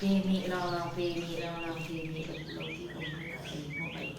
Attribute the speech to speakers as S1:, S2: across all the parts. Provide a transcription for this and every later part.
S1: Pe meh lawnglawng, pe meh lawnglawng, pe meh ka duh lo ti ko hmanh ah ei maw ka ei.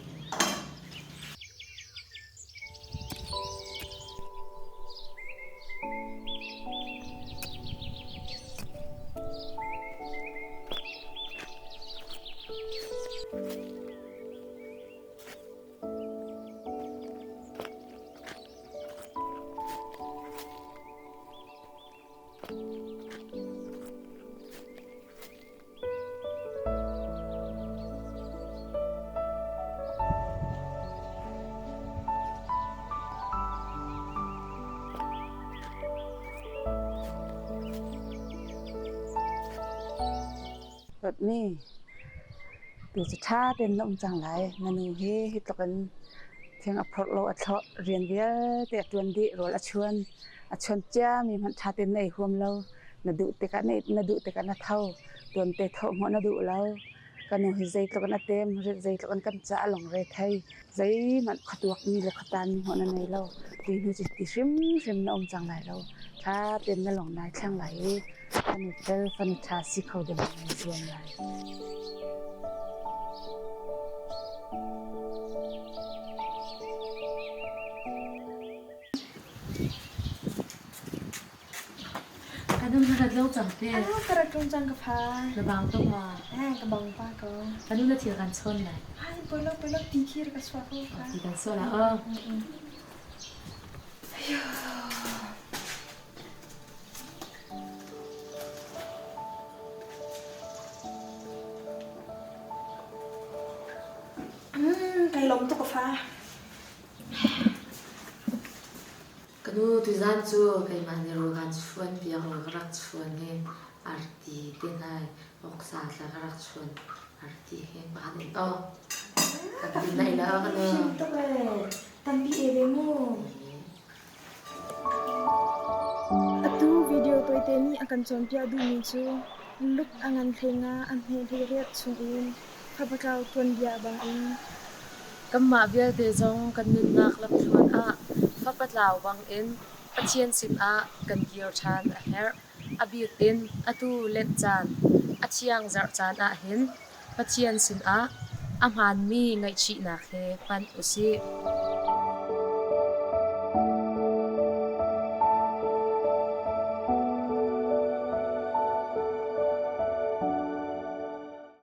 S2: Dawtmi, tu cu ṭha tein na um cang lai. Na nu hi hi tluk in thing a phorh lo, a thlawh, rian vialte a ṭuan dih, rawl a chuan. A chuan ciami hmanh ṭha tein na ei huam lo. Na duh tikah na it, na duh tikah na tho. Tuante thawh hmawh na duh lo. Ka nu hi zeitluk in a tem, zeitluk in kan caah a lungre thei. Zeihmanh khuatuakmi le khuatanmi hmawh na nei lo. Ti hnu cu ti hrimhrim na um cang lai lo. Ṭha tein na lung nai thleng lai i fanu fel, fanu ṭha si kho ding in nai zuam lai.
S1: Ka nu na rat lo cang te.
S3: Ah, ka rat ṭung cang ka pha.
S1: Na bang tuk ma?
S3: Eh, ka bang pa ko.
S1: Ka nu na thil kan chawn lai.
S3: Ai, poi lo, poi lo, ti khi ka suah ko.
S1: Ti kan suah la, oh.
S3: Ayo. Kai lawm tuk ka fa.
S1: Ka nu tuzaan cu keimah nih rawl kaan chuan piak rawl ka rak chuan hi arti te hna voksa tla ka rak chuan arti he pakhat in aw ka ti nai la ka nu.
S3: Him tuk ee tampi e ve mu. Atu video tawite nih a kan cawnpiak duhmi cu Luke a ngan hlei nga a hme hlei riat chungin fapatlau tuanbia bangin
S1: Kanmah vialte zong kan nunnak lamthluan ah fapatlau bangin Pathian sinah kan kir ṭhan a herh. A bik in atu Lent caan, a thiang zarh caan ahhin Pathian sinah a hmaanmi ngaihchihnak he panh u sih.